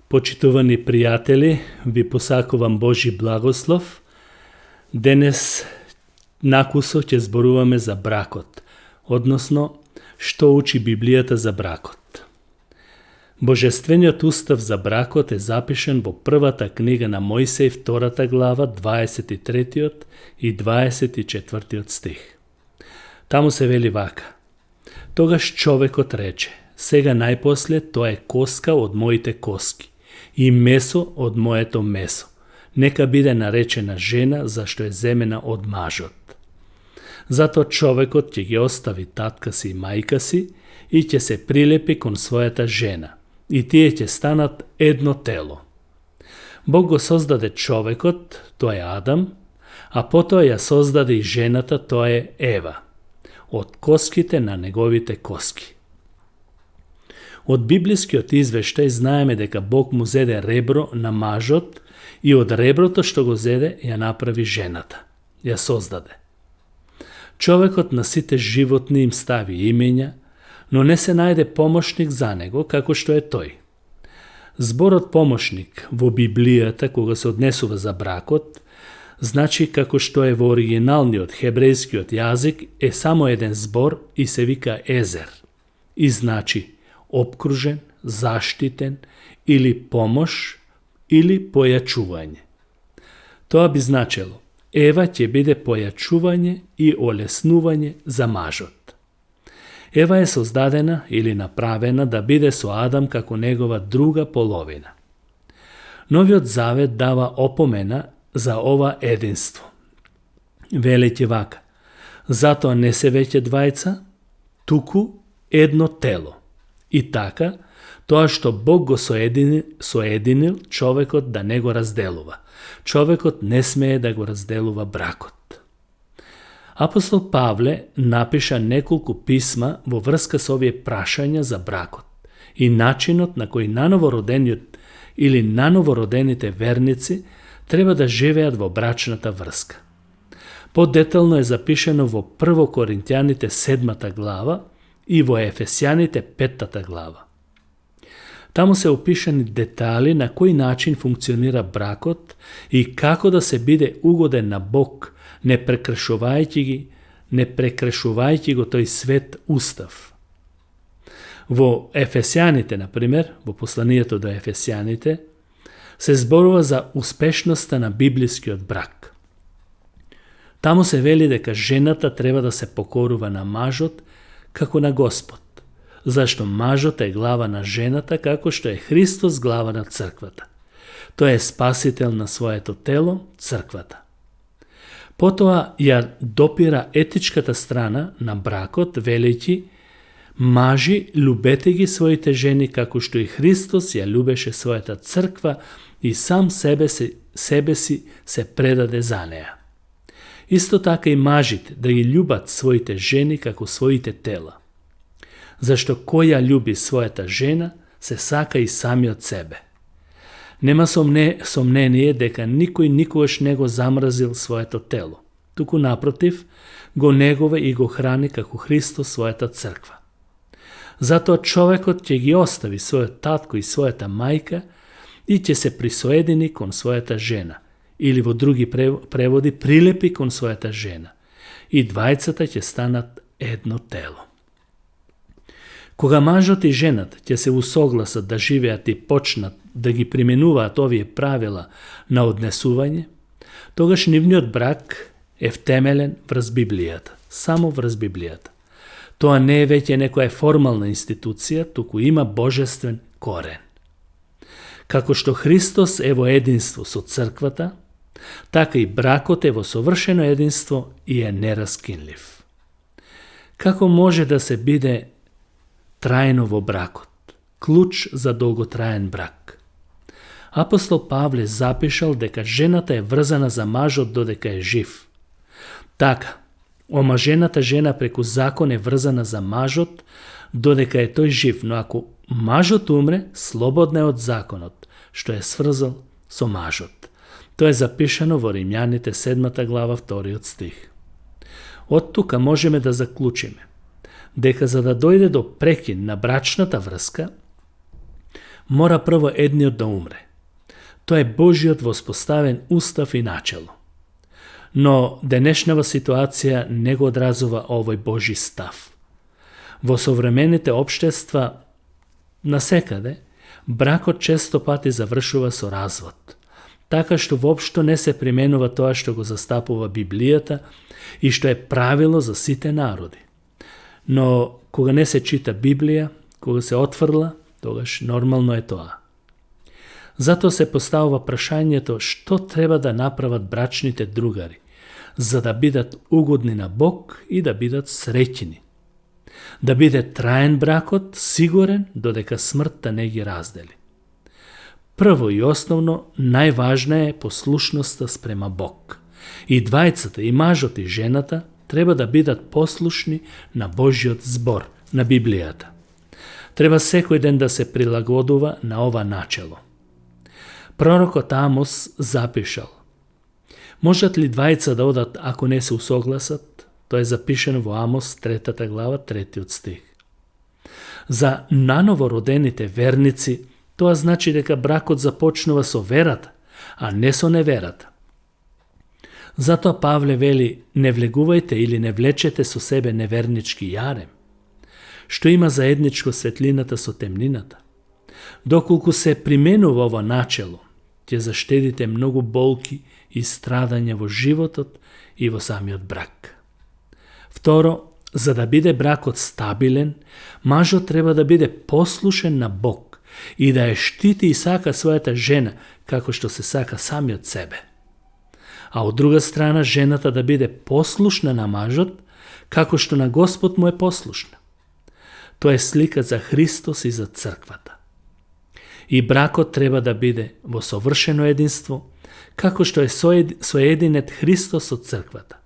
Почитувани пријатели, ви посакувам Божи благослов. Денес накусо ќе зборуваме за бракот, односно што учи Библијата за бракот. Божествениот устав за бракот е запишен во првата книга на Мојсеј, 2 глава, 23 и 24 стих. Таму се вели вака: Тогаш човекот рече: сега најпосле тоа е коска од моите коски и месо од моето месо. Нека биде наречена жена, зашто е земена од мажот. Затоа човекот ќе ги остави татка си и мајка си и ќе се прилепи кон својата жена, и тие ќе станат едно тело. Бог го создаде човекот, тоа е Адам, а потоа ја создаде и жената, тоа е Ева, од коските на неговите коски. Од библискиот извештај знаеме дека Бог му зеде ребро на мажот и од реброто што го зеде ја направи жената, ја создаде. Човекот на сите животни им стави имења, но не се најде помошник за него како што е тој. Зборот помошник во Библијата, кога се однесува за бракот, значи како што е во оригиналниот хебрејскиот јазик, е само еден збор и се вика езер, и значи обкружен, заштитен, или помош, или појачување. Тоа би значело: Ева ќе биде појачување и олеснување за мажот. Ева е создадена или направена да биде со Адам како негова друга половина. Новиот Завет дава опомена за ова единство. Велејќи вака: затоа не се веќе двајца, туку едно тело. И така, тоа што Бог го соединил, човекот да не го разделува. Човекот не смее да го разделува бракот. Апостол Павле напиша неколку писма во врска со овие прашања за бракот и начинот на кој нановородениот или нановородените верници треба да живеат во брачната врска. Подетално е запишено во 1 Коринтјаните 7 глава и во Ефесјаните 5 глава. Таму се опишани детали на кој начин функционира бракот и како да се биде угоден на Бог, не прекршувајќи го тој свет устав. Во Ефесјаните, например, во посланието до Ефесјаните, се зборува за успешноста на библискиот брак. Таму се вели дека жената треба да се покорува на мажот како на Господ, зашто мажот е глава на жената, како што е Христос глава на црквата. Тој е спасител на своето тело, црквата. Потоа ја допира етичката страна на бракот, велејќи: мажи, любете ги своите жени како што и Христос ја любеше својата црква и сам себе си се предаде за неа. Исто така и мажите да ги љубат своите жени како своите тела. Зашто кој ја љуби својата жена, се сака и самиот себе. Нема сомнение дека никој никогаш не го замразил своето тело, туку напротив, го негува и го храни како Христос својата црква. Затоа човекот ќе ги остави својот татко и својата мајка и ќе се присоедини кон својата жена, или во други преводи прилепи кон својата жена, и двајцата ќе станат едно тело. Кога мажот и жената ќе се усогласат да живеат и почнат да ги применуваат овие правила на однесување, тогаш нивниот брак е втемелен врз Библијата, само врз Библијата. Тоа не е веќе некоја формална институција, туку има божествен корен. Како што Христос е во единство со црквата, така и бракот е во совршено единство и е нераскинлив. Како може да се биде трајно во бракот? Клуч за долготраен брак. Апостол Павле запишал дека жената е врзана за мажот додека е жив. Така, омажената жена преку закон е врзана за мажот додека е тој жив, но ако мажот умре, слободна е од законот, што е сврзал со мажот. Тоа е запишано во Римјаните 7 глава 2 стих. Од тука можеме да заклучиме дека за да дојде до прекин на брачната врска, mora prvo едниот да умре. Тоа е Божиот воспоставен устав и начело. Но денешнава ситуација не го одразува овој Божи став. Во современите општества насекаде, бракот често пати завршува со развод, така што воопшто не се применува тоа што го застапува Библијата и што е правило за сите народи. Но кога не се чита Библија, кога се отфрла, тогаш нормално е тоа. Затоа се поставува прашањето што треба да направат брачните другари, за да бидат угодни на Бог и да бидат среќни. Да биде траен бракот, сигурен, додека смртта не ги раздели. Прво и основно, најважна е послушноста спрема Бог. И двајцата, и мажот и жената, треба да бидат послушни на Божиот збор, на Библијата. Треба секој ден да се прилагодува на ова начело. Пророкот Амос запишал: можат ли двајца да одат ако не се усогласат? Тоа е запишено во Амос 3 глава 3 стих. За наново родените верници тоа значи дека бракот започнува со верата, а не со неверата. Затоа Павле вели: не влегувајте или не влечете со себе невернички јарем, што има заедничко светлината со темнината. Доколку се применува ова начело, ќе заштедите многу болки и страдања во животот и во самиот брак. Второ, за да биде бракот стабилен, мажот треба да биде послушен на Бог и да ја штити и сака својата жена, како што се сака самиот себе. А од друга страна, жената да биде послушна на мажот, како што на Господ му е послушна. Тоа е слика за Христос и за црквата. И бракот треба да биде во совршено единство, како што е соединет Христос од црквата.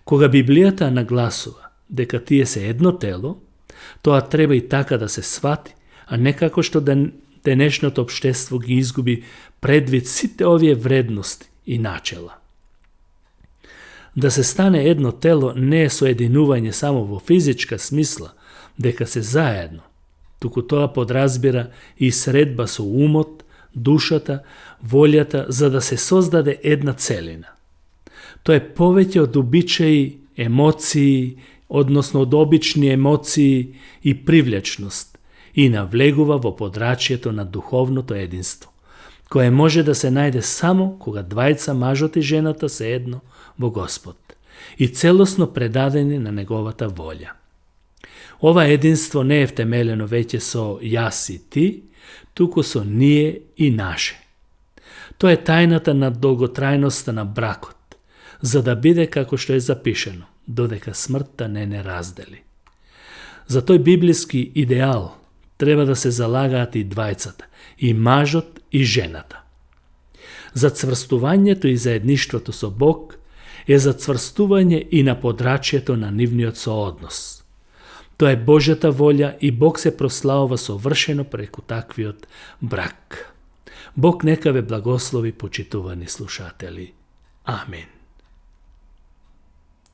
Кога Библијата нагласува дека тие се едно тело, тоа треба и така да се свати, а не како што денешното општество ги изгуби предвид сите овие вредности и начела. Да се стане едно тело не е соединување само во физичка смисла, дека се заедно, туку тоа подразбира и средба со умот, душата, волјата, за да се создаде една целина. Тоа е повеќе од обичаи, емоции, односно од обични емоции и привлечност и навлегува во подрачјето на духовното единство, кое може да се најде само кога двајца, мажот и жената се едно во Господ и целосно предадени на неговата волја. Ова единство не е втемелено веќе со јас и ти, туку со ние и наше. Тоа е тајната на долготрајноста на бракот, за да биде како што е запишено, додека смртта не раздели. За тој библиски идеал треба да се залагаат и двајцата, и мажот и жената. Зацврстувањето и заедништвото со Бог е зацврстување и на подрачјето на нивниот сооднос. Тоа е Божјата волја и Бог се прославува совршено преку таквиот брак. Бог нека ве благослови, почитувани слушатели. Амин.